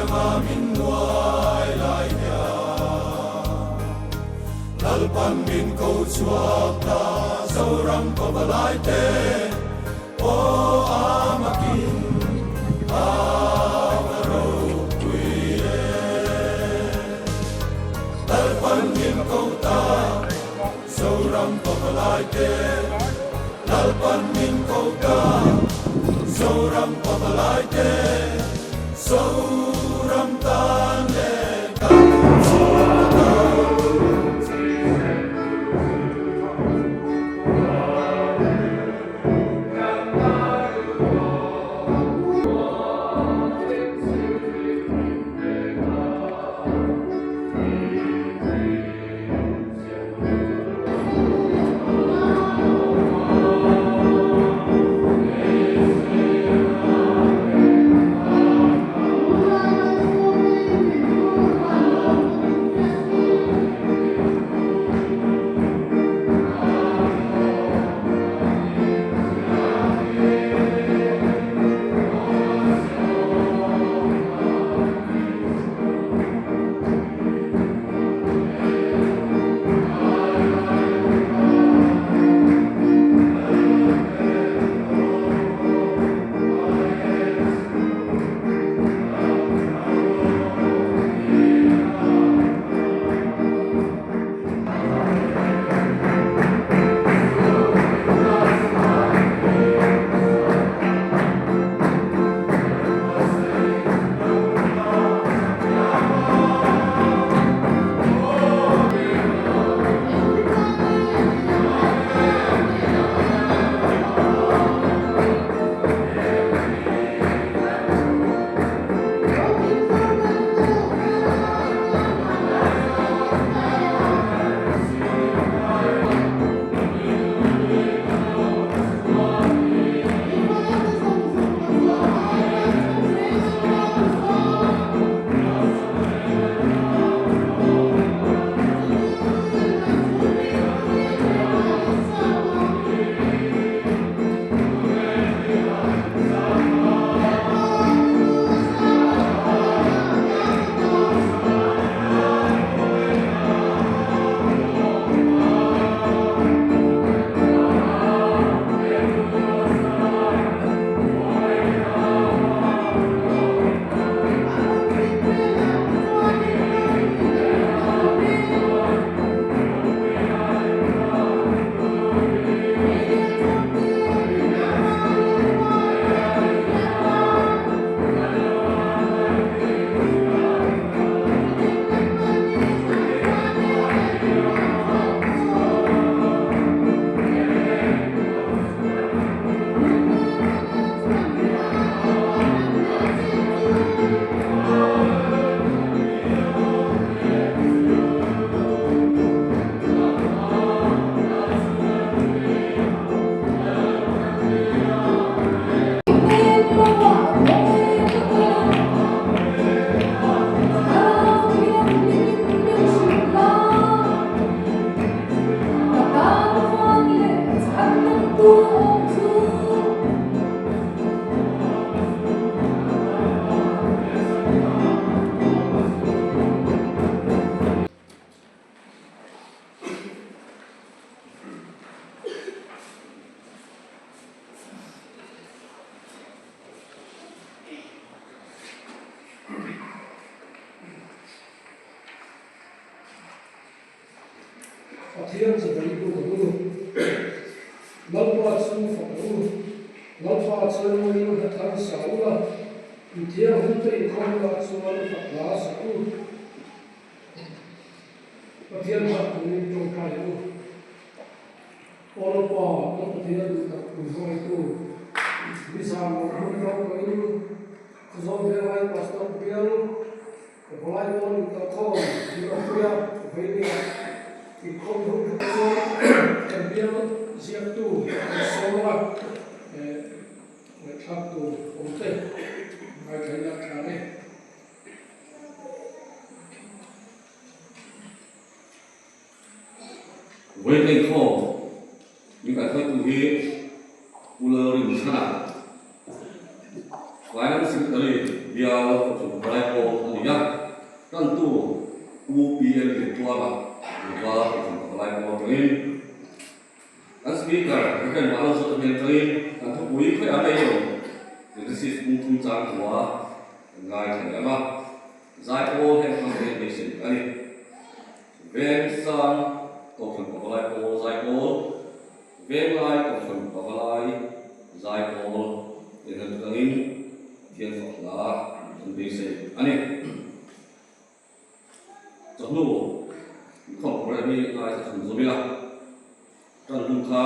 Kianga min nuai lai hian Lalpan min ko chhuak ta Zoram pavalai te Aw amakin a va ropui e Lalpan min ko ta Zoram pavalai te Lalpan min ko ta Zoram pavalai te Zoram tan leh kan chhungkaw tan. Pathian chabai buk ang u. Lalpa chu fak ang u. Lalpa chuan mawiin hla thar sa u la, mithianghlimte inkhawmna chuan fak hla sa u. Pathian hak turin tawngtai ang u. Aw Lalpa, kan Pathian duh tak min hruaitu, nizan lo hmun ro tawhin Khawzawl Venglai Pastor Bial Palai pawn inkalkhawm min awmpui a, Veinia inkhawm hun khat chuan kan bial ziaktu kan sawm a, ngaihthlak tur awm te ngaithla ila tha e. Veinia inkhawm min kaihhruaitu hi Pu Lalrinchhana, Finance Secretary. Bial Kohhran Pavalai Pawl a ni a, tantu Pu PL Liantuala Lova Kohhran Pavalai Pawl atangin kan Speaker Rev. Vanlalzawta hnen atangin kan thupui khawiah mai awm Genesis bung thum chang hua kan ngaithla leh ang a, Zaipawl heng hmang hian beisei a ni. Vengsang Kohhran Pavalai Pawl Zaipawl, Venglai Kohhran Pavalai Zaipawl inhlan atangin Pathian fak hla an beisei a ni. Chawhnu inkhawm program hi ngaithla chhun zawm ila, tan hun kha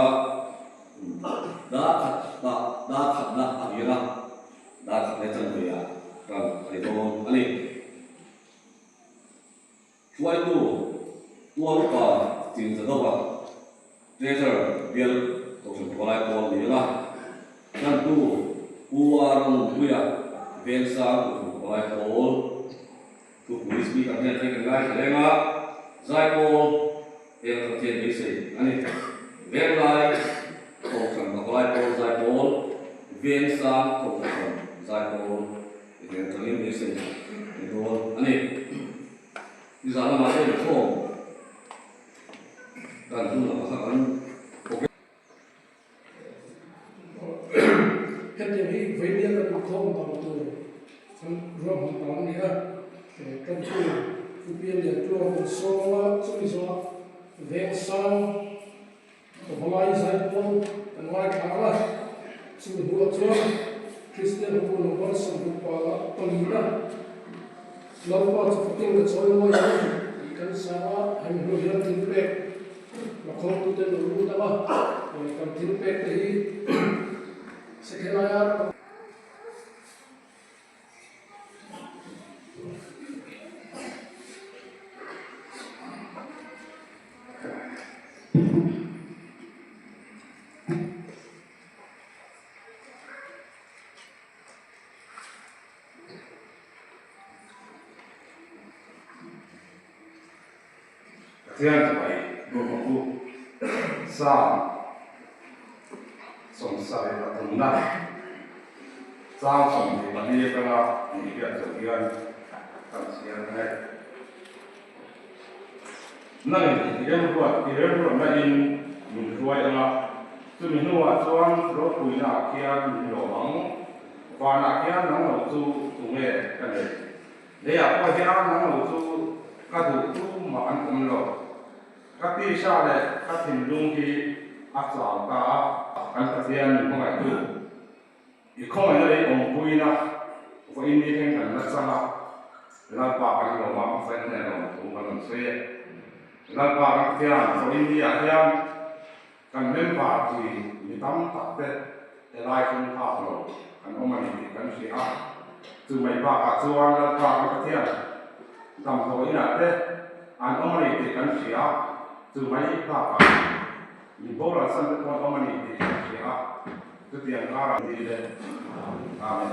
dar khat dar khatna a ni ang a, dar khat leh chanve ah tan a ni dawn a ni. Hruaitu Tual Upa Chin Zadova, Treasurer Bial Kohhran Pavalai Pawl ni ang a, Hlantu Pu Aaron Puia Vengsang Kohhran Pavalai Pawl Thupui Speaker hnen atangin kan ngaithla reng a, Zaipawl eng atanga thian beisei a ni. Venglai Kohhran Pavalai Pawl Zaipawl Vengsang Kohhran Zaipawl hnen atangin beisei a ni dawn a ni. Nizan lamah te inkhawm kan hun lamah kha kan programme. Hetiang hi vawinia kan inkhawm dan tur kan ruahman dan a ni a, kan thu Pu Pianlian Tluang kan sawm a, chumi zawhah Vengsang Pavalai Zaipawl kan ngaithla ang a, chumi hnuah chuan Kristian ho number 24 na Lalpa chu fakin ka chawi mawi ang tih kan sa a, hemi hnu hian thil pek la khawmtute lo lut ang a, kan thil pek te hi Sekhelaia Pathian thuai duh ang u. Psalm 73 na chang 24 atanga tih hian zawh hian kan chhiar ang e. Nangin i remruat i remruatna in min hruai ang a, chumi hnuah chuan ropuina ah khian min lawm ang. Vanah khian nang lo chu tunge ka neih? Leiah pawh hian nang lo chu ka duh tu mah an awm lo. Ka tisa leh ka thinlung hi a chau ta a. Kan Pathian min hmangaihtu i khawngaihna leh i awmpuina vawiin ni thleng kan la chang a, Lalpa kan lawm a, hmasa in hnen lawm thu kan rawn sawi e. Lalpa kan Pathian vawiin ni ah hian kan member chi mi tam tak te helai thleng phak lo kan awm a ni tih kan hria a, chu mai bakah chuan Lalpa kan Pathian damdawi inah te an awm a ni tih kan hria a, chu mai bakah Mi boral san te pawh an awm a ni tih kan hria a, chutiang karah ni le. Amen.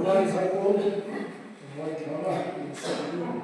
Lai Zaipawl, Ngaithla Insawi.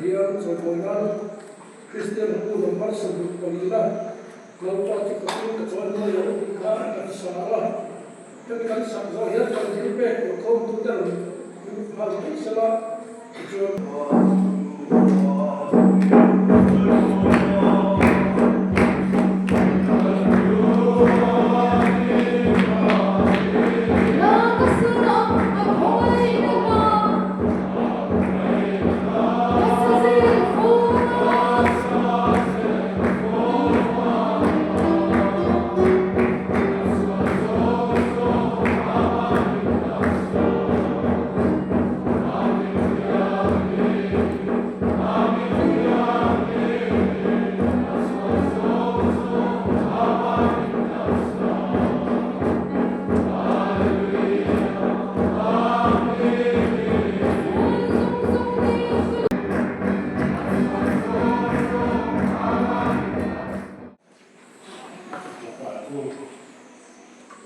Pathian chawimawi nan Kristian hu number 24 Lalpa chu ka hming ka chuan mawi lo tih kha kan sa a, hemi kan sak zawh hian kan thil pek tur khawmtute rawn lut nghal mai sela tichuan.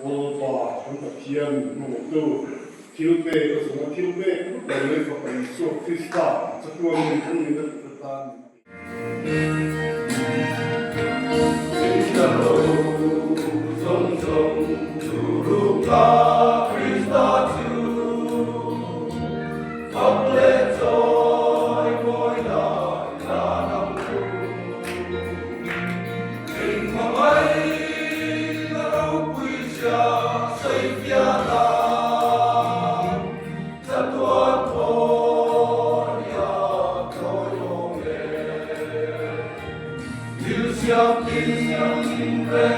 Lalpa kan Pathian hmangaihtu, thil pek a zawnga thil pek ber leh Fapa Isua Krista chatuan nun kan nihna tur atan min pe.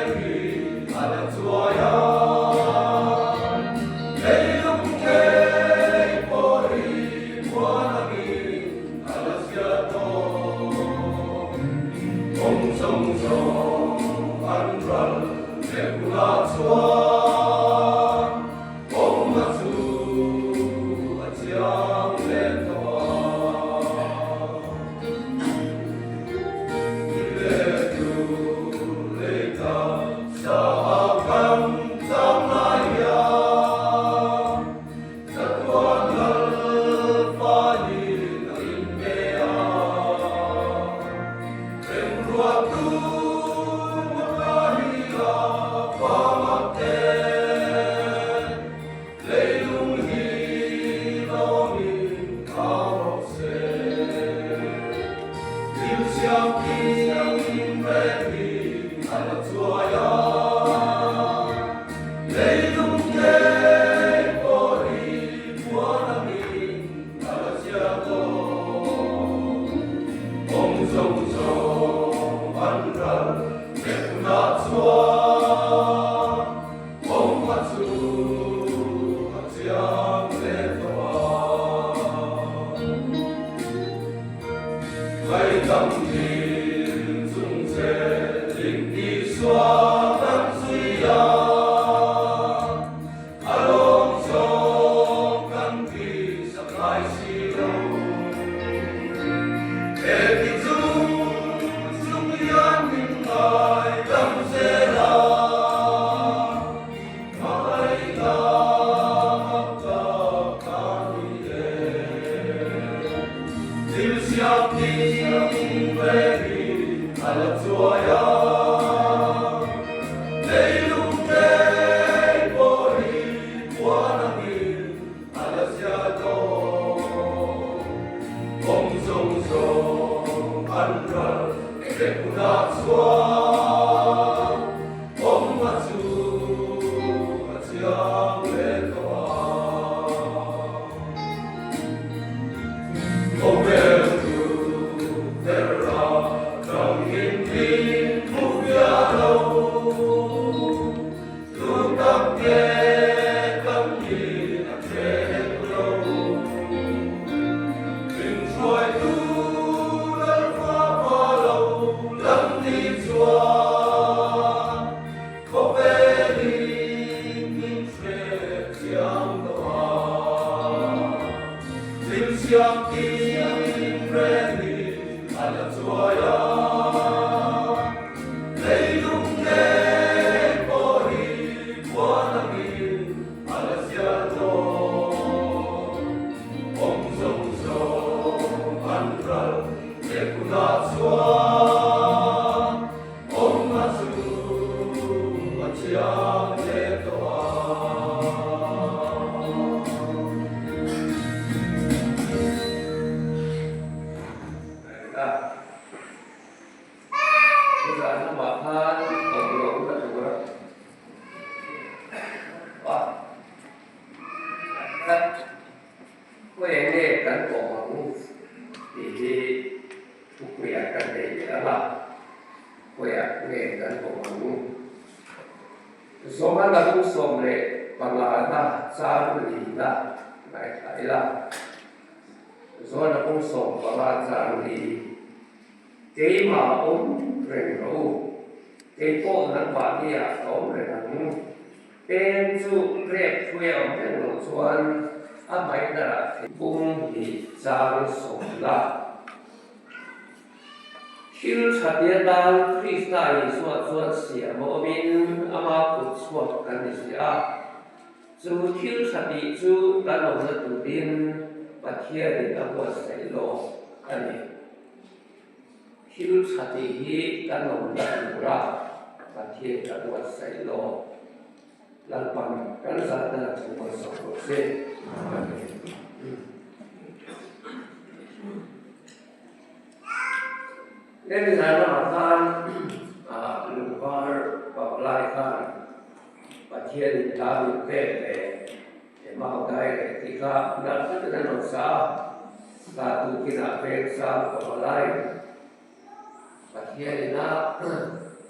lo. He ti chung chung hian min ngai dam zel a, Hmangaihna mak tak ka ni e. Thil siam tin rengin a la chuai a, leilung ngei pawh hi puan angin a la zia dawn. Kawng zawng zawng an ral vek hunah chuan Awma chu a chiang leh tawh a. Khawvel chu terra dang in min hmu fiah lo. Tu tak nge kan nih a hre hek lo. Min hruaitu Lalpa pa lo lam ni chuan khawvelin min hre chiang tawh a. Thil siam tin rengin a la chuai a, leilung ngei pawh hi khuan angin a la zial dawn. Awm zawng zawng an ral leh hunah chuan awmna chu a chiang leh tawh a. Nizan lamah khan awm lohna tur a. Khawi eng nge kan awm ang tih hi thupuiah kan nei leh ang a, khawiah nge kan awm ang? Zawma la bung 15 na chang lina ngaithla ila, Zawna bung 15 chang li, Keimah awm reng rawh u, kei pawh nangmahniah ka awm reng ang. Peng chu rep hruai a awm reng loh chuan a hmaidarah thingkung hnih chang sawm la. Thil tha ti atan Krista Isua chuan siam a awmin ama kut chhuak kan ni si a. Chu thil tha tih chu kan awmna turin Pathianin a buatsaih lawk a ni. Thil tha tih hi kan awmna tura Pathian ka buatsaih lawk. Lalpan kan zahna la thu buatsaih rawh se. Hemi zan lamah khan lungvar pavalai khan Pathianin hla min pek leh Mau dai leh tih kha nalh takin an rawn sa a, hla tukinah veng sang pavalai Pathian ina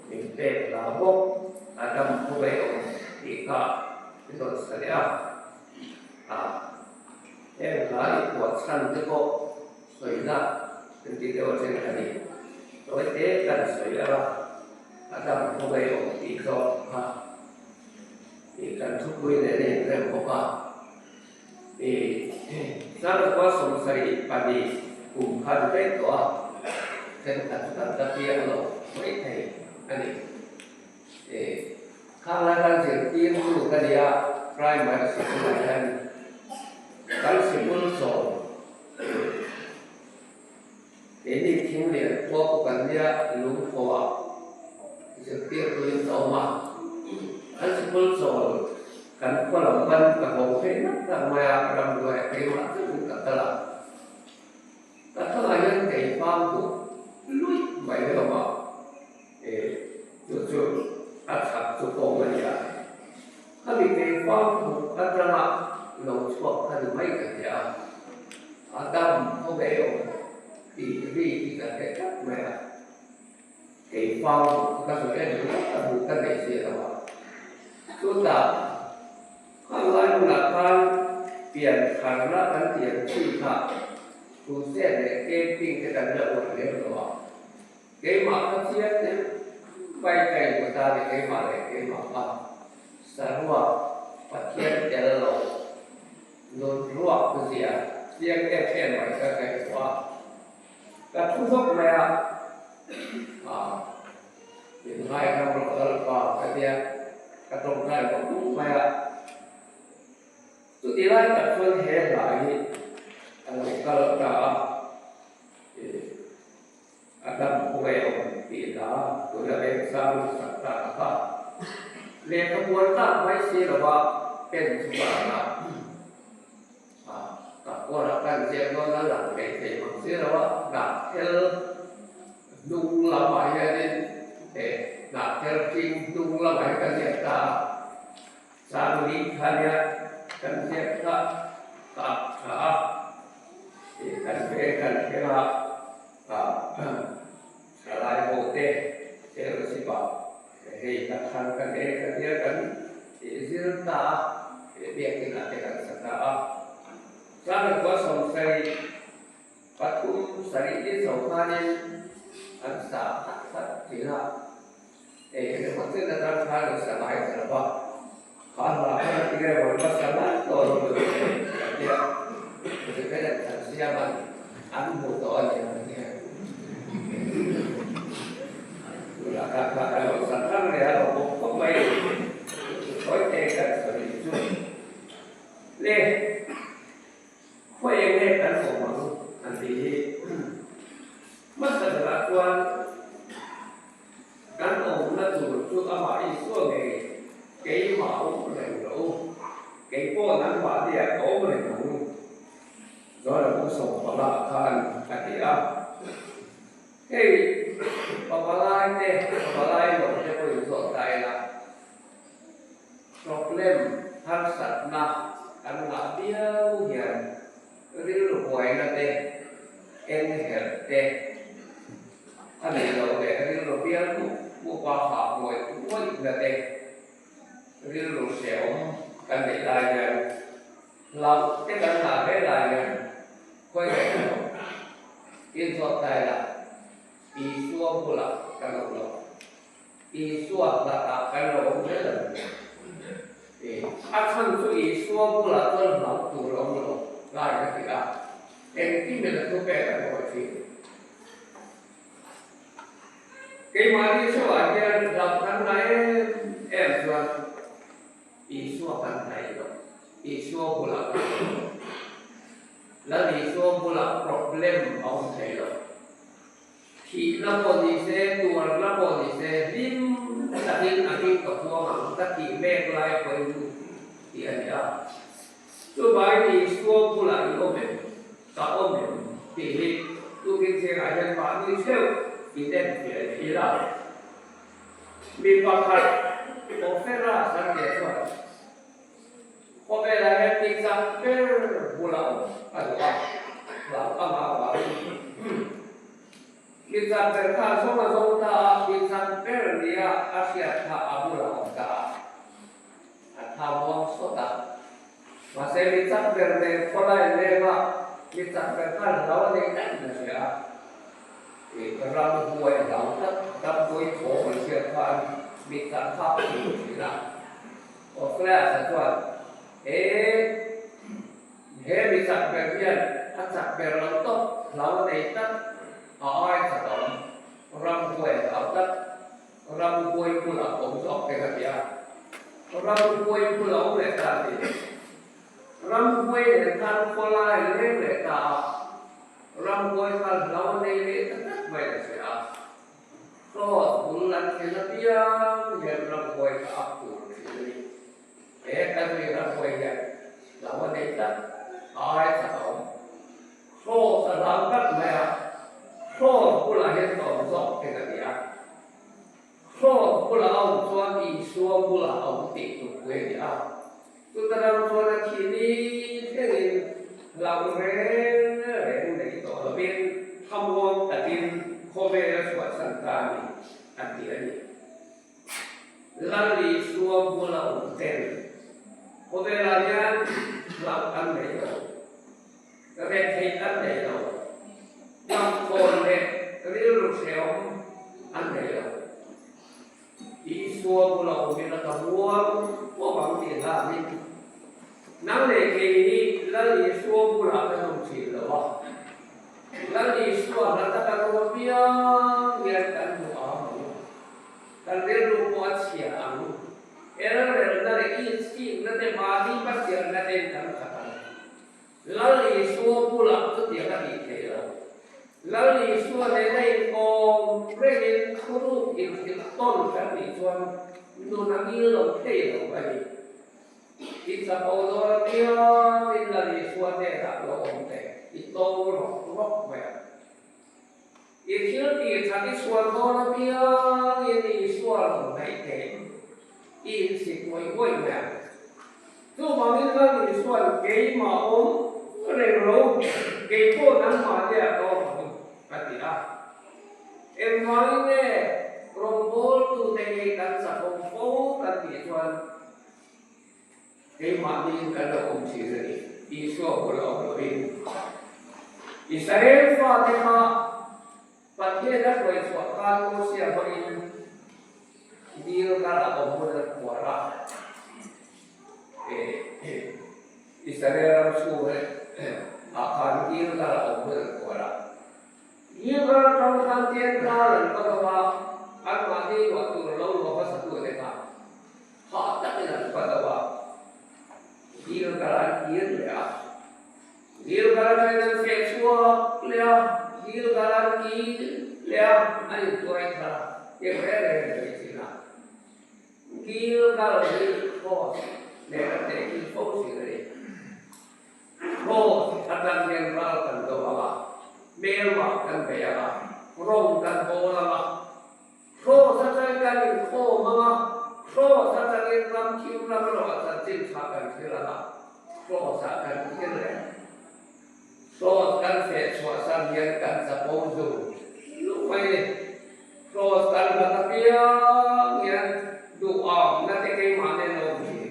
min pek hla bawk a dam khawvei awm tih kha i rawn sa leh a. Heng hla i phuah chhan te pawh sawina kan tih deuh a then a ni. Tawi te kan sawi a, a dam khawvei awm tih zawk kha kan thupui nen a inrem bawk a. 1972 kum khan daih tawh a, thenkhat chu kan la piang lo mai thei a ni. Khang lai khan zirtirtu ka ni a, primary sikul ah hian kan sikul chawl keini Thinglian khua pawh kan nia lungthaw ah zirtirtuin ka awm a, kan sikul chawl Kan khaw lam pan ka ho theih nak nak mai a, ramhnuaiah keimah chauhin ka kal a. Ka thangah hian kei fang buk luih mai hlawm a, e chu chu a chhak chu kawng a ni a. Khami kei fang buk atanga lo chhuak kha ni mai ka ti a, a dam khawvei awm tih ri hi ka hre tlat mai a. Kei fang ka zui en ringawt a hmuh ka neih zia lo a. Chutah khang lai hunah khan pian tharna kan ti ang chi kha crusade leh camping te kan la uar lem lo a. Keimah ka chiang deuh mai ka inhmu ta ni keimah leh keimah kha saruak Pathian tel lo nun ruak zia. chiang em em mai ka ngaihtuah a, ka thu hlawk mai a, ah min ngaihram rawh Lalpa ka tia ka tawngtai mawlh mawlh mai a. Chuti lai tak chuan he hla hi a lo kal ta a, A dam khawngaih awm tih hla tuna Vengsang sak ta ka kha. Lehkha buan tak mai si lova pen chu ka ang a, ka kawr a kan ziak dawn a lang thei thei mang si lo a, hnahthel hnung lamah hianin he hnahthel hring hnung lamah hian ka ziak ta a. Changli kha nia kan ziak kha ka ak tha a, ih kan ve kan thleng a, thalai ho te fellowship ah hei ka thlan ka nei ka nia kan zir ta a, biakin ah te kan sa ta a. Changli khua 73 sarih ni chho khanin an sa khat khat thin a. Hei engemaw chen atang khan an sa ngai ta lo va, kha hla khan a tinge rawn va sa ngai tawh lo deuh mai a tia, Independent an siam a, an hmu tawh a ni ang nia. Tunah khan kha kan lo sa thar leh a lo bawk khawp mai a ni. Sawi te kan sawi chu le khawi eng nge kan awm ang an tih hi hmasa berah chuan Kan awmna tur chu amah Isua ngei, keimah awm reng lo u, kei pawh nangmahniah ka awm reng ang, John-a bu sawmpanga khan a ti a. Hei, pavalai te, pavalai lo te pawh inzawh ta ila, problem harsatna kan ngah viau hian rilru buaina te, enghelh te, A nih loh leh rilru bial mup mup a hah ngawih ngawih na te, rilru hrehawm kan neih lai hian hlauh te kan ngah hle lai hian khawi reng lo inzawt ta ila Isua bulah kan awm lo, Isua hlatah kan lo awm zel a ni. A chhan chu Isua bulah chuan hlauh tur a awm lo lai ka ti a, engtin nge thupek an hawi thin? Keimahni chauhah hian hlauh kan la em em chuan Isua kan hnaih lo, Isua bulah kan awm lo. Lal Isua bulah problem a awm thei lo. Thihna pawh ni se, tuarna pawh ni se, hlim takin a hming ka puang ang ka tih mek lai pawhin tih a ni a. Chuvangin Isua bulah i awm em? Ka awm em? Tih hi tukin zingah hian mahni theuh in enfiah leh ila. Mi pakhat Ofera Sante chuan khawvelah hian mi chak ber bula awm a duh a, hlauh a ngah avangin mi chak ber kha a zawng a zawng ta a, mi chak ber nia a hriat kha a bulah awm ta a. A tha muang sawt a. Mahse mi chak ber nen khawlai leng a, mi chak ber khan hlau a nei daih na hria a. I ram huai hlau tak ram huai thawm an hriat khan mi chak kha a hmu thin a. Australia chuan he he mi chak ber hian a chak ber lo tawp hlau a nei tlat, a ai chak a awm, ram huai hlau tlat. Ramhuai bulah awm zawk te ka ti a, ramhuai bula awm leh ta a ti. Ramhuai nen khan khawlai leng leh ta a, ramhuai khan hlo a nei leh ta tlat mai a hria a. Cross bul an thlen apiang hian ramhuai kha a phur thin a ni. He ka zui ramhuai hian hlo a nei tlat, a ai chak a awm. Cross a hlau tlat mai a, cross bulah hian ka awm zawk te ka ti a. Cross bulah a awm chuan Isua bulah a awm tih tur pui a ni a. Chuta ram chuan a thih ni thlengin hlauh reng reng nei tawh lovin thlamuang takin khawvel a chhuahsan ta a ni, a ti a ni. Lal Isua bula awm ten khawvelah hian hlauh an nei lo. Retheih an nei lo. Hnamthawn leh rilru hrehawm an nei lo. Isua bula awmin a ka muang pawp ang tih hla hi. Nang leh kei hi Lal Isua bulah kan awm thin. Isua hla taka rawng apiang hian kan hmu ang ang. Kan rilru pawh a chhia ang. Elrelna leh inchhikna te mahni hmasialna ten kan khat ang. Lal Isua bulah chutiang a tih theih lo. Lal Isua nena inkawm rengin thuruk inhrilh tawn kan nih chuan nun a ngil lo thei lo a ni. I chapo dawn apiangin Lal Isua hnenah lo awm teh, i to rawk rawk mai ang. I thil tih that i chhuan dawn apiangin Isua lo hnaih teh, i insik ngawih ngawih mai ang. Chuvangin Lal Isua'n keimah awm reng lo, kei pawh nangmahni ah ka awm ang a ti a. Engvangin nge rawngbawltute hi kan chakawm fo kan tih chuan keimahniin kan lo awm thin a ni, Isua bula awm loin. Israel fate kha Pathian a hruai chhuah khan Mosia hmangin Gilgal a awm hun a khuar a, Israel ram chhung ah khan Gilgal a awm hun an khuar a. Gilgal atang khan Tianral an va dawm a, anmahni luah tur lo luah hmasa tute kha hah takin an va dawm a, Gilgal an kir leh a. Gilgal atangin an feh chhuak leh a, Gilgal an kil leh a, an intuai thar a, tiang reng reng an sawi thin a. Gilgal hi Cross nen a tehkil fo thin a ni. Cross atang hian ral kan do ang a, hmelmah kan bei ang a, rawng kan bawl ang a, Cross atangin kan inkhawm ang a, Cross atangin ram thim ram erawh a chanchin tha kan thil ang a, Cross ah kan thil reng. Cross kan feh chhuah san hian kan chapo zu luh mai a ni. Cross kan hlat apiang hian duhawmna te keimah nen a awm thin.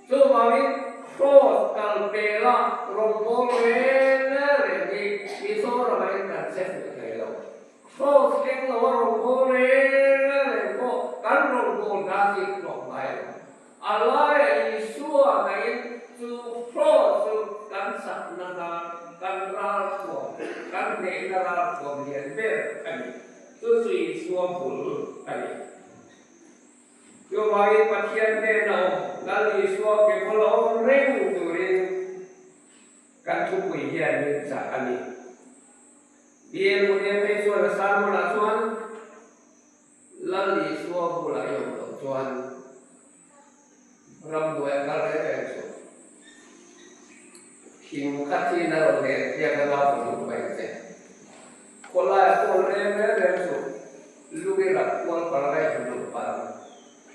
Chuvangin Cross kal pela rawngbâwl reng reng hi Mizoramah hian kan che fuh thei lo. Cross keng lo a rawngbâwl reng reng pawh kan rawngbâwl hna zîk hlawk ngai lo. A laia Isua naiin chu cross chu kan chakna hna, kan ralthuam, kan hnehna ralthuam lian ber a ni. Chu chu Isua bul a ni. Chuvangin Pathian hnena awm Lal Isua ke bula awm reng turin kan thupui hian min chah a ni. Bial Mune phei chuan a sermon-ah chuan, Lal Isua bulah i awm loh chuan ramhnuai a kal reng reng suh. Thing kha thin a rawn len hian a nau duh mai che. Khawlai a kawl reng reng reng suh. Lung i rak kual pal ngai hmu duh pal.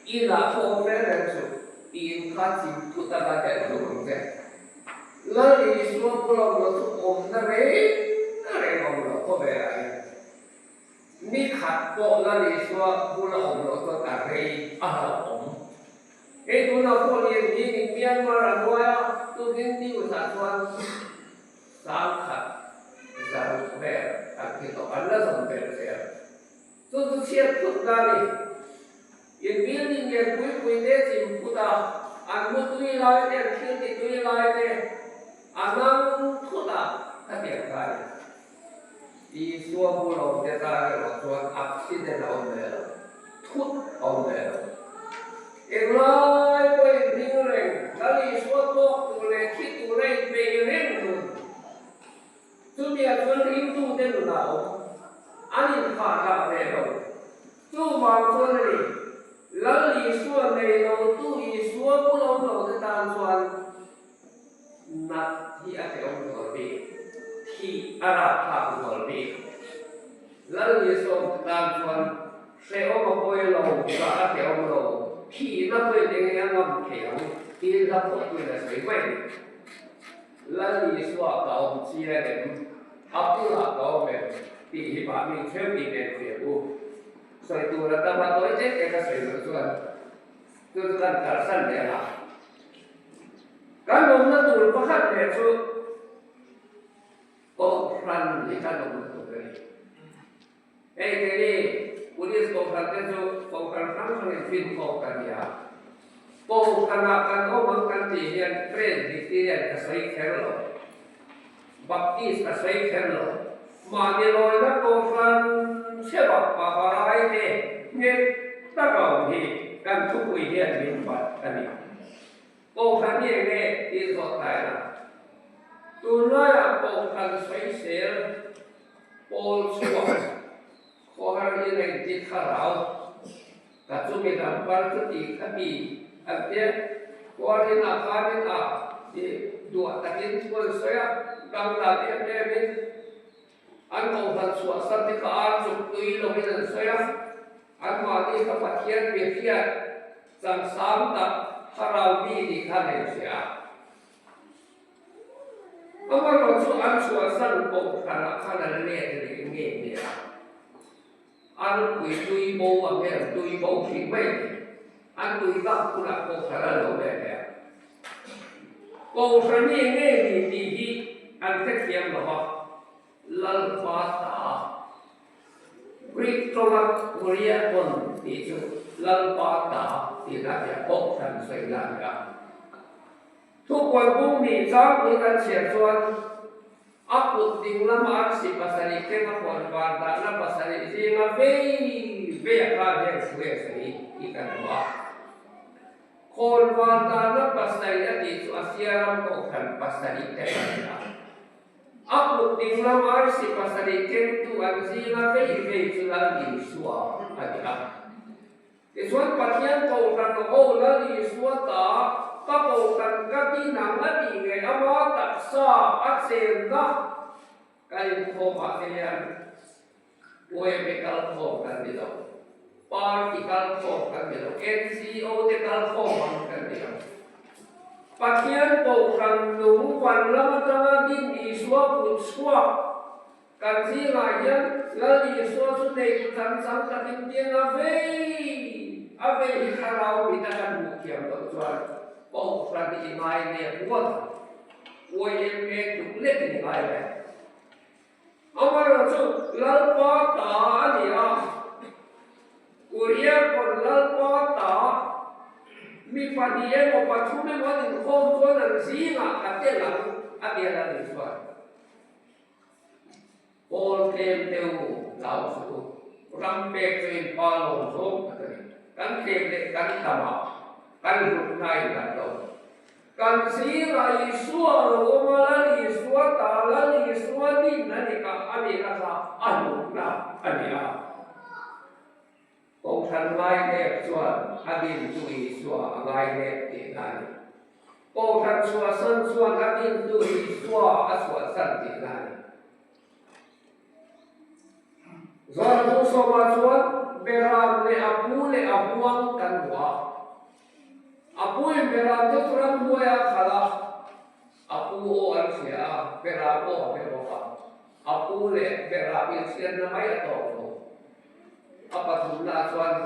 Inah pawh awm reng reng suh. I in kha chim thut a la delh duh ang che. Lal Isua bula awm loh chu awmna reng reng awm loh khawvelah hian. Ni khat pawh Lal Isua bula awm loh chuan a rei a hlauhawm. Hei tunah pawh Lianhmingin Myanmar a nuai a, tukin news ah chuan 10,000 vel an thi tawh, an la zawm ber zel. Chu chu chhiat phut na a ni. In building lian pui pui te chim phut a, an mu tui lai te, an thil ti tui lai te a nang thut a, khatiang kha a ni. Isua bul awm te tan erawh chuan accident a awm ve lo, thut a awm ve lo. Englai pawhin hming reng, Lal Isua tawk tur leh thi tura inpeih reng nun. Chutiang chuan ringtute nunah a awm, an inthah dah ve lo. Chuvang chuan a ni, Lal Isua nei lotu Isua bul awm lo te tan chuan, Nat hi a hrehawm zual bik, thih a rapthlak zual bik. Lal Isua tan chuan hrehawm a pawi lo, zah a hrehawm lo, thihna pawhin eng nge a ngam thei ang tiin hla phuahtuin a sawi mai a ni. Lal Isua ka awm chiang em? A bulah ka awm em? tih hi mahni theuh in enfiah u. Sawi tur a tam a tawi tek tek a sawi loh chuan chu chu kan kalsan leh ang a. Kan awmna tur pakhat leh chu Kohhran hi kan awmna tur a ni. Hei keini Police Kohhran te chu Kohhran hrang hrangin finkhawk kan ni a. Kohhranah kan awm ang kan tih hian Presbyterian ka sawi kher lo, Baptist ka sawi kher lo. Mahni lawina Kohhran chheuh pavalai te nghet tak a awm hi kan thupui hian min bat a ni. Kohhran hi eng nge tih zawh tlai la? Tunlaiah Kohhran sawisel pawl chhuak khawhar in a inti thlarau ka chumi lam par chuti kha mi an tia kualin ah khanin a i duah takin thu an sawi a, dangdang em em in an kohhran chhuahsan te kha ar chuk tui lovin an sawi a, anmahni kha Pathian mihriat changsang tak thlarau mi nih kha an inhria a. Amaherawh chu an chhuahsan kohhranah khan an let leh nge nge a. An pui tui bo ang hian an tui bo hrih mai a ni. An tui bak hunah Kohhran a lo ve ve a. Kohhran hi enge ni tih hi an hrethiam lo va, Lalpa ta Greek tawnga Kuriakon tih chu Lalpa ta tihna a nia, Kohhran sawina a ni a. Thupuan bung hnih zangpui kan chhiar chuan A kut ding lama arsi pasarih keng a huan var dahna pasarih zinga vei vei a kar hian thu e sawi tih kan hmu a. Khawn var dahna pasarih a tih chu Asia ram kohhran pasarih te an ni a. A kut ding lama arsi pasarih kengtu an zinga vei vei chu Lal Isua a ni a. Tichuan Pathian Kohhran ho Lal Isua ta ka Kohhran ka ti nang a tih ngei ama taksa a chenna ka inkhawm ah te hian UMA kalkhawm kan ni lo, Party kalkhawm kan ni lo, NGO te kalkhawm ang kan ni lo. Pathian Kohhran nung van lam atanga din Isua kut chhuak Kan zingah hian Lal Isua chu nei chang chang takin piang a vei a vei hi thlarau mit a kan hmuh thiam loh chuan Kohhran i ngai nep ngawt ang. YMA tluk lekin i ngai ve. Amaherawhchu Lalpa ta a ni a, Korea pawn Lalpa ta mi pahnih emaw pathum emaw an inkhawm chuan an zingah a tel ang a tia Lal Isua'n. Pawl tlem deuh lau suh u. Ram pek chu in pa lawm zawng tak a ni. Kan tlem leh kan tam a, kan hlutna a innghat lo. Kan zingah Isua lo awm a, Lal Isua ta, Lal Isua din a ni kha, a nihna kha a hlutna a ni a. Kohhran ngainep chuan a dintu Isua a ngainep tihna a ni. Kohhran chhuahsan chuan a dintu Isua a chhuahsan tihna a ni. Zawrtu sawmah chuan Beram leh a pu leh a huang kan hmu a. A puin Beram te chu ramhnuai a khalh a, a pu aw an hria a, Beram aw a hre bawk a. A pu leh Beram inchhiatna mai a tawk lo. A pathumna chuan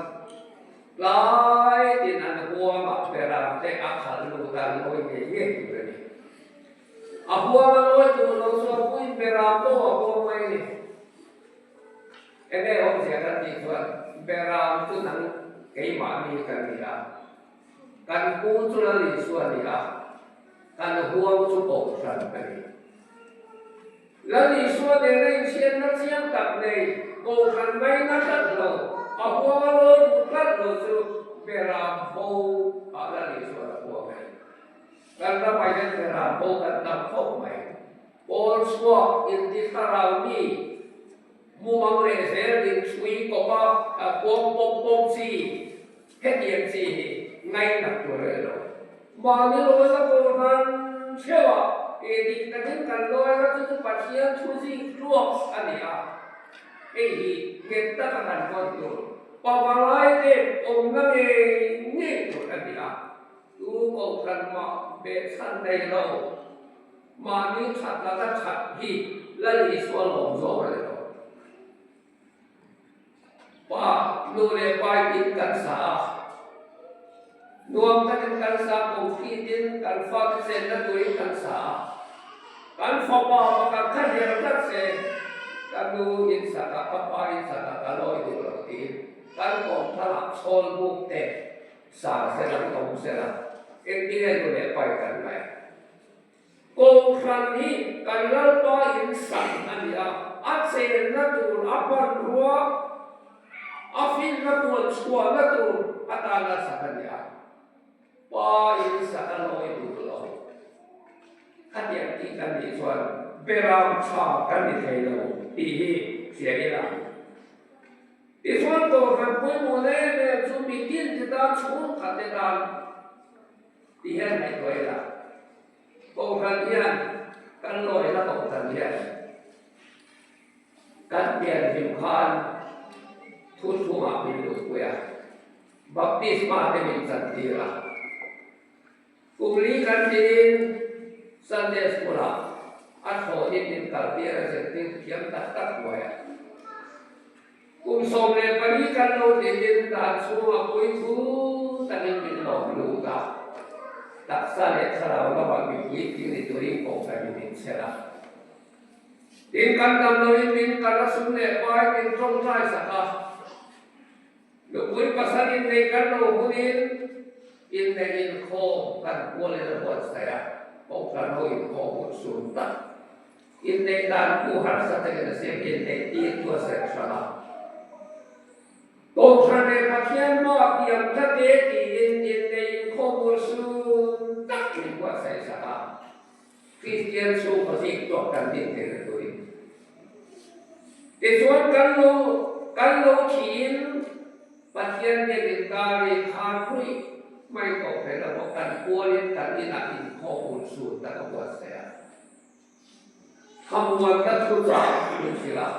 tlai tin an huamah beram te a khalh lut a, lawi ngei ngei tur a ni. A huam a lawi tur lo chu a puin beram pawh a huam mai a ni. Enge awmzia kan tih chuan beram chu nang keimahni kan ni a, kan pu chu Lal Isua a ni a, kan huam chu Kohhran a ni. Lal Isua nena inchhiatna chiang tak nei Kohhran mai na tlat lo, a huang a lawi duh tlat lo chu Beram bo ah Lal Isuan a huang e. Kan ramah hian Beram bo kan tam khawp mai. Pawl chhuak inti thlarau mi mumang leh zel ding chhui kawpa a kuang pawp pawp chi hetiang chi hi ngaihnak tur a ni lo. Mahni lawina Kohhran theuhah ke dik takin kan lawi la chu chu Pathian thu zing tluak a ni a, hei hi nghet taka kan vawn tur, pavalai te awmna ngei ngei tur a ni a, tu Kohhran mah behchhan nei lo, mahni that laka that hi Lal Isua lawm zawk a ni lo. Pa, nu leh pa in kan sa a, nuam takin kan sa, kohhrin in kan fate chenna turin kan sa a, kan fapa pakhat kha her tlat se, ka nu in sak a, ka pa in sak a, ka lawi duh lo tiin kan kawmthalah chhawl buk te sa sela, awm sela, engtin nge nu leh pa in kan ngaih? Kohhran hi kan Lalpa in sak a ni a, a che. hmanrua a finna tuan chhuahna tur atana sak a ni a. Pa in sak a lawi duh lo. Khatiang tih kan nih chuan beram tha kan ni thei lo tih hi hria ila. Tichuan Kohhran pawimawh em em chu mitin te tan chhungkhat te tan ti hian ngaihtuah ila. Kohhran hian kan lawina Kohhran hian kan pianhlim khan thuthlungah min luhpui a, baptisma te min chantir a. Kum li kan tlinin Sunday School-ah a thlawhin min kaltir a zirtir thiam tak tak huai a. Kum 14 kan lo tlinin dan chhungah puithu takin min lawm lut a, taksa leh thlarau lamah mipui tling ni turin kohhran in min chher a. Tin, kan dam loin min kal a sum leh pai min tawngtai sak a. Nupui pasal inneih kan lo hunin inneih inkhawm kan kualin a buatsaih a, kohhran ho inkhawm hun sun tak inneih dan pawh harsa takin a siam inneih tir chu a serh hrang a. Kohhran leh Pathian hmaah piang tlat e tiin inneih inkhawm hun sun tak min buatsaih sak a. Kristian chhungkaw zik tawk kan din theihna turin. Tichuan kan lo kan lo thiin Pathian biakin kari khar ruih mai tawh phei lo maw kan kualin kan inah inkhawm un sun tak a buatsaih a. Thlamuanna thuchah min hrilh a.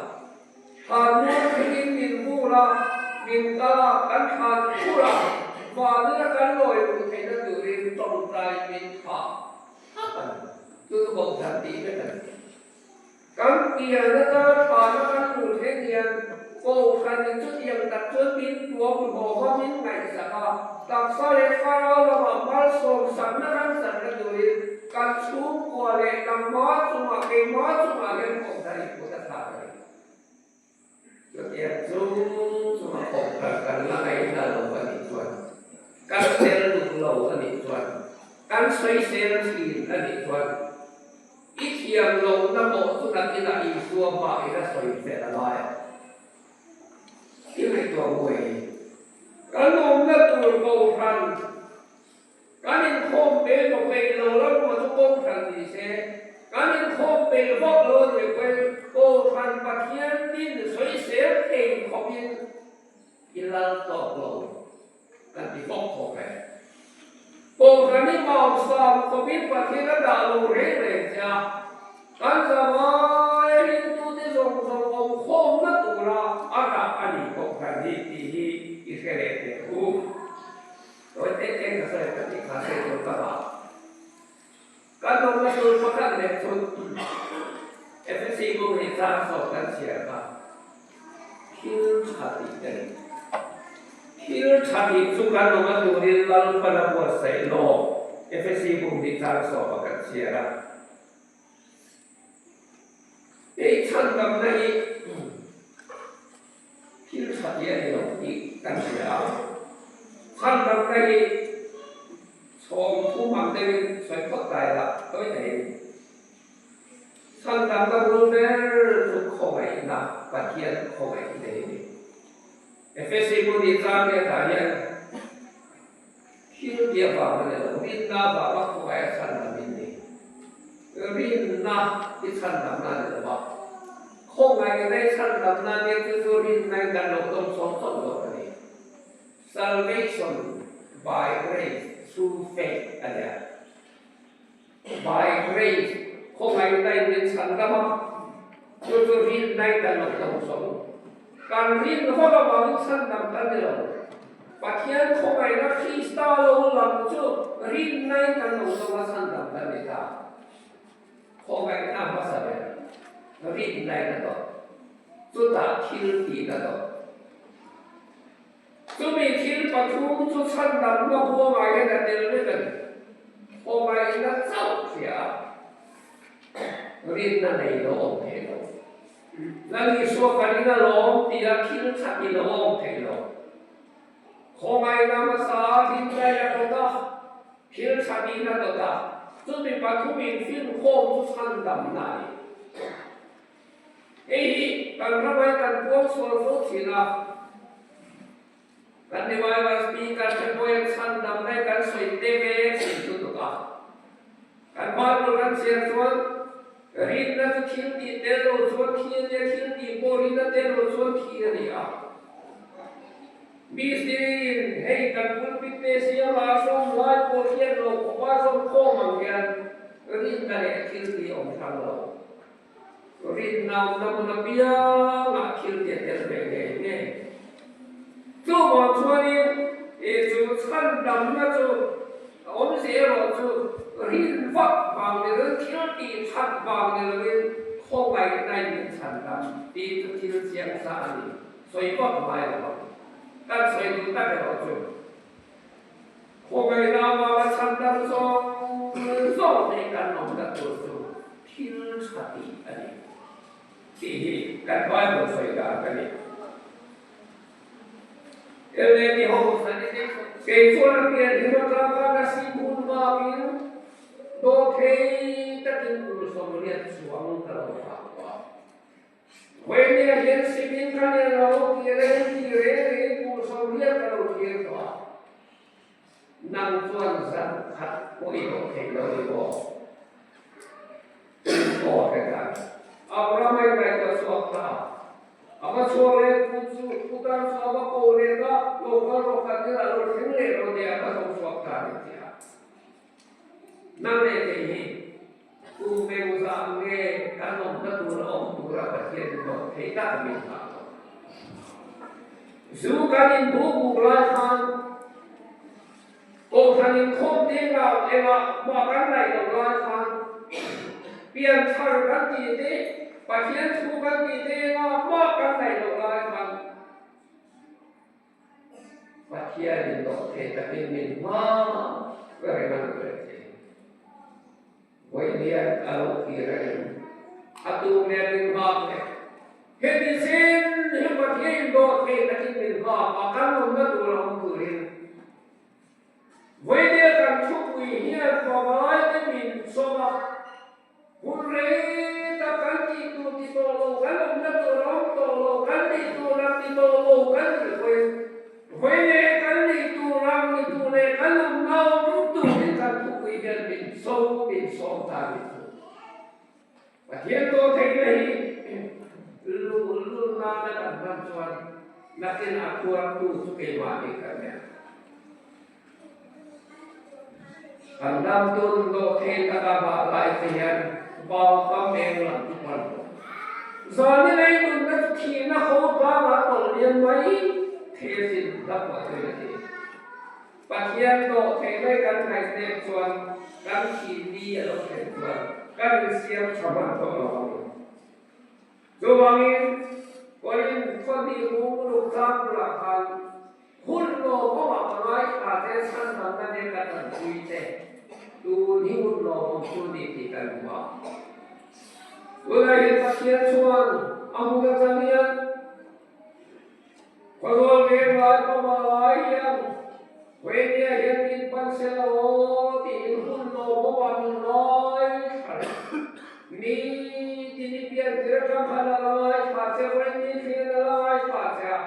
Thlanmual thlengin min vur a, min kal a, kan thlan phur a, vanina kan lawi luh theihna turin tawngtai min thlah. Chu chu kohhran tih vek a ni. Kan pian ata thana kan hmuh thleng hian kohhranin chutiang tak chuan min tuam hlawm a, min ngaihsak a, taksa leh thlarau lamah malsawm sakna kan sakna turin kan chhungkua leh nangma chungah keimah chungah hian kohhran in kut a thlak a ni. Chutiang chu chunga kohhran kan la ngaihna lo a nih chuan, kan tel duh lo a nih chuan, kan sawisel thin a nih chuan, i thiam lohna pawh chu nakinah Isua hmah i la sawi fel a ngai a. I ngaihtuah buai hi. Kan awmna tur kohhran Kan inkhawm peih maw peih lo ram maw chu Kohhran ni se, kan inkhawm peih vak lo a nih pawhin Kohhran Pathian tin sawisel thei khawpin i lal tawk lo kan ti vak khawp e. Kohhran i mausam khawpin Pathian a dah lo reng reng che a, kan zavai ringtute zawng zawng awm khawmna tura a dah a ni Kohhran hi tih hi i hre leh teh u. Tawi tek tek ka sawi ka tih kha sawi tur ka vah. Kan nawmna tur pakhat leh chu FSC bung hi chang sawt kan chhiar kha thil tha tih te ni. Thil tha tih chu kan nawmna turin Lalpan a buatsaih lawk FSC bung hi chang sawp a kan chhiar a. Hei chhandamna hi thil tha tih a ni lo tih kan hria a, chhandamna hi chhawm thum ang deuhin sawi phawt ta ila tawi tahin chhandamna bul ber chu khawngaihna Pathian khawngaihna hi a ni. Efesi bu nih chang hian tah hian Thil tih avang a ni lo, rinna avanga khawngaih a chhandam in ni. Rinna i chhandamna a ni lo a, khawngaihna i chhandamna a nia chu chu rinna in kan lo dawng sawm sawm zawk a ni. Salvation by grace through faith a nia. By grace, khawngaihna in min chhandam a, chu chu rinna in kan lo dawng sawm. Kan rin vak avangin chhandam kan ni lo. Pathian khawngaihna Krista lo lam chu rinna in kan lo dawng a, chhandam kan ni ta. Khawngaihna hmasa ber rinna in a dawt, chutah thil tihna dawt. Chumi thil pathum chu chhandamna huangah hian a tel vek a ni. Khawngaihna chauh hria a, rinna nei lo awm thei lo. Lal Isua ka ring alawm tia thil that i lo awm thei lo. Khawngaihna hmasa rinna i a dawt a, thil that in a dawt a, chumi pathumin finkhawm chu chhandamna a ni. Hei hi. kan ramai kan puang sual fo thin a. Kan Revival Speaker te pawhin chhandam mai kan sawi te ve thin lutuk a. Kan Bible kan chhiar chuan rinna chu thil tih tel lo chuan thi a nia, thil tih pawh rinna tel lo chuan thi a ni a. Mistiri in hei kan pulpit te siam a sawm lai pawh hriat lo khawpa zawm khawm ang hian rinna leh thil tih a awm hrang lo. Rinna awmna hmun apiangah thil tih a tel ve ngei ngei. Chuvang chuanin i chu chhandamna chu a awmzia erawh chu rin vak vang ni loin thil tih that vang ni loin khawngaihna in min chhandam tih chu thil chiang sa a ni. Sawi vak ngai lo ang. Kan sawi duh tak erawh chu khawngaihna avanga chhandam zawng zawng nei kan awmna tur chu thil tha tih a ni tih hi kan Bible sawi dan a ni. LAD ho kei chuan a pian hlim atanga ka sim hun vangin dawhthei takin kum 80 chuang ka lo nghak tawh a. Vawinia hian simin ka nen lo tih reng tih reng rengin kum 80 ka lo thlir tawh a. Nang chuan zan khat pawh i dawh thei lo ni maw? Aw ka ti a. Abraham a ingaihtuah chhuak ta a. A va chhuak leh pu chu putar chu a va ko leh ta, lo kal rawh kan inah lo thleng leh rawh tih a va zo chhuak ta a ni ti a. Nang leh kei hi kum engzah nge kan awmna tur a awm tura Pathian in dawh thei tak min nghah tawh. Zu kan inbu buk lai khan Kohhran inkhawm ding ah engah mah kan ngaih loh lai khan pianthar kan tih te, Pathian thu kan tih te engah mah kan ngaih loh lai khan Pathianin dawh thei takin min hma reng a lo leh thei. Vawiin a lo kir a eng a tum leh min nghak leh. Heti sin hi Pathianin dawh thei takin min nghak a, kan awmna tur a awm turin. Vawiin kan thupui hian pavalaite min sawm a. Hun rei tak kan tih tur ti tawh lo, kan awmna tur a awm tawh lo, kan nih tur ang ti tawh lo kan tih vawiin vawi leh kan nih tur ang ni tur leh kan awmna awm turin kan thupui hian min so min sawm ta ni chu. Pathian tawh theihna hi luhlul nana kan hman chuan nakin a phuartu chu keimahni kan ni ang. Kan dam tun dawh thei taka vah lai te hian vau tam eng lam chu pan lo. Zani lei nunna chu thihna ho tlangah tawlh lian mai thei asin hla pawh tui a ti. Pathian dawh thei mai kan ngaihnek chuan kan thih ni a lo thlen chuan kan insiam tha hman tawh lo ang. Chuvangin, Korin khawhnih mung uluk tlang bulah khan hun lawmawmah ka ngaithla che, chhandamna nen ka tanpui che, tun hi hun lawmawm chu ni tih kan hmu a. Tunah hian Pathian chuan a hmun atang hian Khawzawl veng lai pawmah lai hian Vawinia hian min pan se lo tiin hun lawmawmah min ngaithla reng. Mi tin i pian tir atang khan a la ngaithla che, Vawiin hian a la ngaithla che a.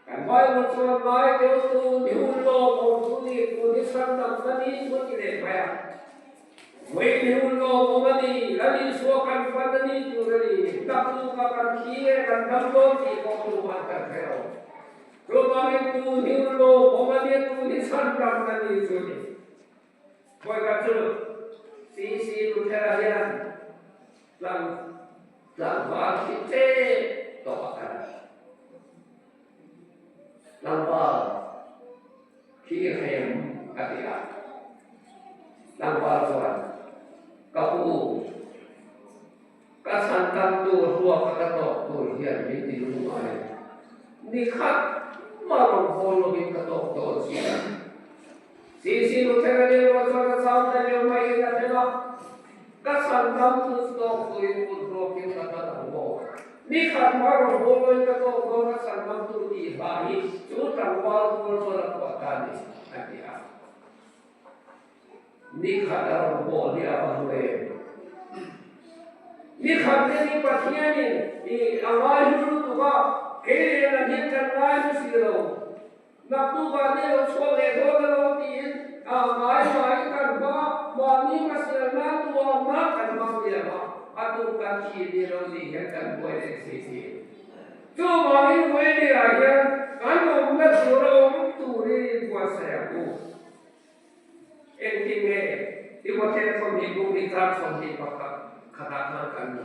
Kan Bible chuan ngai deuh tun hi hun lawmawm chu ni, tun hi chhandam na ni chu a ti leh mai a. Vawiin hi hun lawmawm a ni, Lal Isua kan fan a ni tur a ni, takluka kan thi leh kan dam dawn tih pawh tuman kan hre lo. Chuvangin tun hi hun lawmawm a nia, tun hi chhandam na ni chu a ni. Vawikhat chu CC Luthera hian tlang tlangval khi tep tawh a kal a. Tlangval khi hrem a ti a. Tlangval chuan, Ka pu, ka chhan tam tur hruaka ka tawk tur hian min ti lungngai. Ni khat mah rawn hawl lovin ka tawk dawn si a. CC Luthera nen ruah chuan a chau ta leu maiin a hrem a, Ka chhan tam chu tawk turin kut ruakin ka kal ang maw? Ni khat mah rawn hawl lovin ka tawk dawn ka chhan tam tur tih hla hi chu tlangval tual chuan a phuah ta a ni, a ti a. Ni khat a rawn hawl hi a va hlu em? Ni khat te ni Pathianin. I a ngai hlu lutuk a, kei leh lam hian kan ngai hlu si lo. Naktukah ni lo chhuak leh dawn alo tiin a ngai ngaiin kan hmang a, mahni hmasial nan tuam a kan hmang diam a, a tuk kan thih ni lo nih hian kan buai leh si thin. Chuvangin Wayne-ah hian kan awmna tur a awm turin inbuatsaih ang u. Engtin nge Timothea 20 bung hi chang 21 khatah khan kan hmu?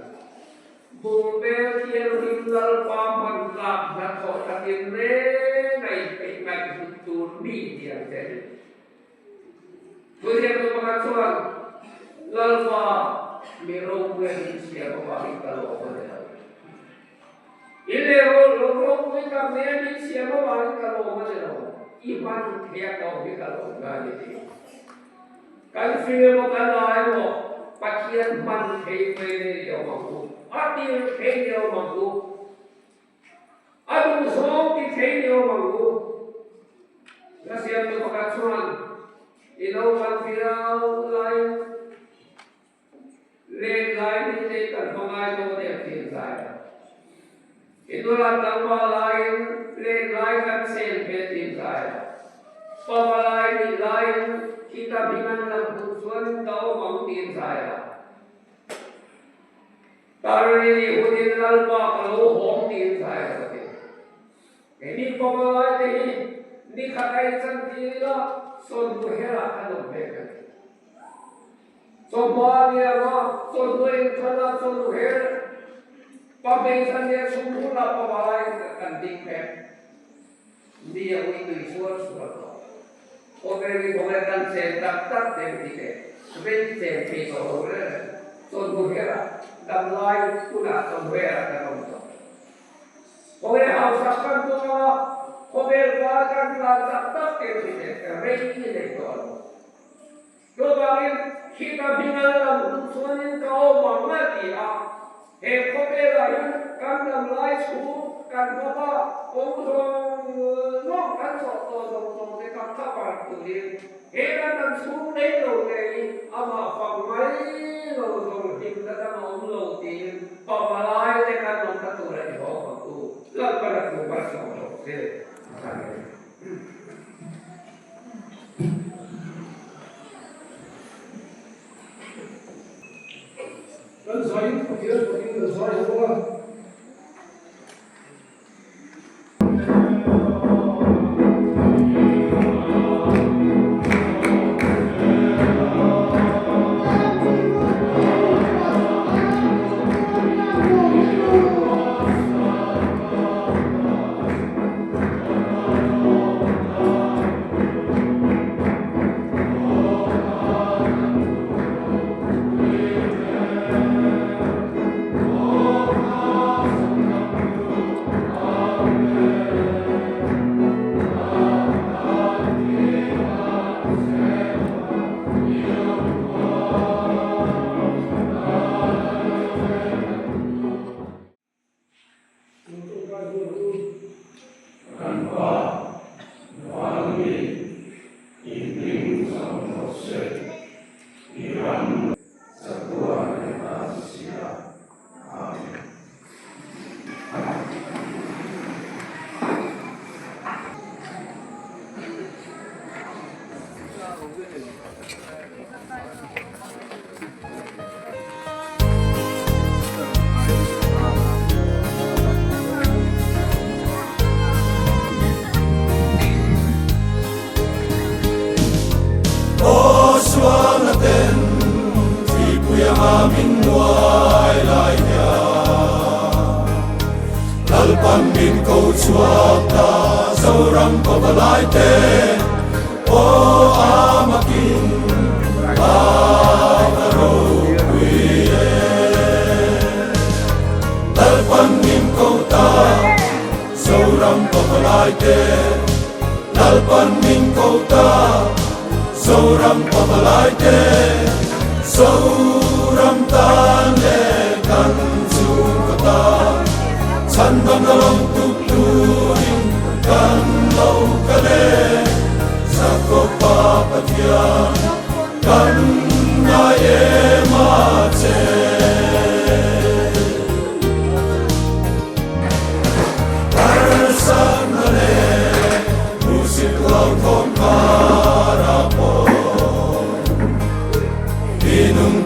Bungbel thianghlim Lalpa hman tlak hnathawh takin reng a inpeih ngaihhlut tur mi ti ang che ni. Thuziaktu pakhat chuan, Lalpa mi ropui a min siam avangin ka lawm a ni lo. I leh ropui tak nen min siam avangin ka lawm a ni lo, i hman thei a ka awm hi ka lawm na a ni tih. Kan fing emaw kan la emaw Pathian hman thei mai nei ni awm ang u, a tir thei ni awm ang u, a duhzawng ti thei ni awm ang u. Hla siamtu pakhat chuan i naupan viau laiin, Len lai ni te kan hma ngai dawn em tih an zai a. I nula tlangval laiin len lai kan chen ve tih an zai a. Pava lai nih laiin khita hming an lang hmuh chuanin ka awm ang tih an zai a. Tarni nih hunin Lalpa ka lo hawng tih an zai a ka ti. Keini pava lai te hi nikhat a inchantir ila sawn hmuh herah kan awm ve ka ti. Chawhma liama chawhnu engthal a chawhnu her pa hmeichhe nia chhung hun a pavalai kan ding pek mi a ui tui sual sual tawh. Khawvel hi khawvel kan chen tak tak deuh hi teh rei chen thei tawh lo reng reng chawhnu her a damlai hunah chawhnu her ah kan awm tawh. Khawvel hausak kan tum anga khawvel val kan tlan tak tak deuh hi teh rei nei tawh lo. Chuvangin, khita hming a lam hun chuanin ka awm ang a ti a. He khawvelah hian kan dam lai chhung kan hmap a, kawng zawng zawng kan zawh tawh zawng zawng te kha cover turin he kan dam chhung nei lo te hi amah fak mai lo zawng hlimna dang a awm lo tiin pavalai te kan awmna tur a ni hawk ang u. Lalpan a thu malsawm rawh se. Amen. Kan zaiin Pathian pawhin kan zai ho a. Kan Pa, Van mi, i hming chang rawh se, i ram chatuan leh tan si a. Amen. Aw sualna ten thlipui anga min nuai lai hian Lalpan min ko chhuak ta Zoram pavalai te Aw amakin a va ropui e. Lalpan min ko ta Zoram pavalai te Lalpan min ko ta Zoram pavalai te Zoram tan leh kan chhungkaw tan Chhandamna lawng tuk turin kan lo kal e. Jakoba Pathian kan ngai em a che.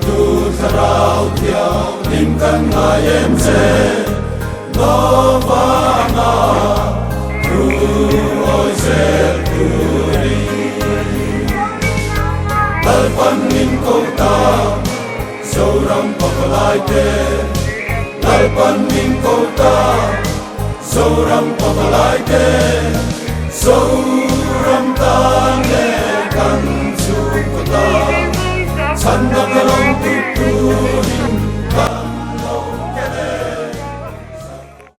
tu Thlarau Thianghlim kan ngai em che Lovanga thu awi zel turin. Lalpan min ko ta Zoram pavalai te Lalpan min ko ta Zoram pavalai te.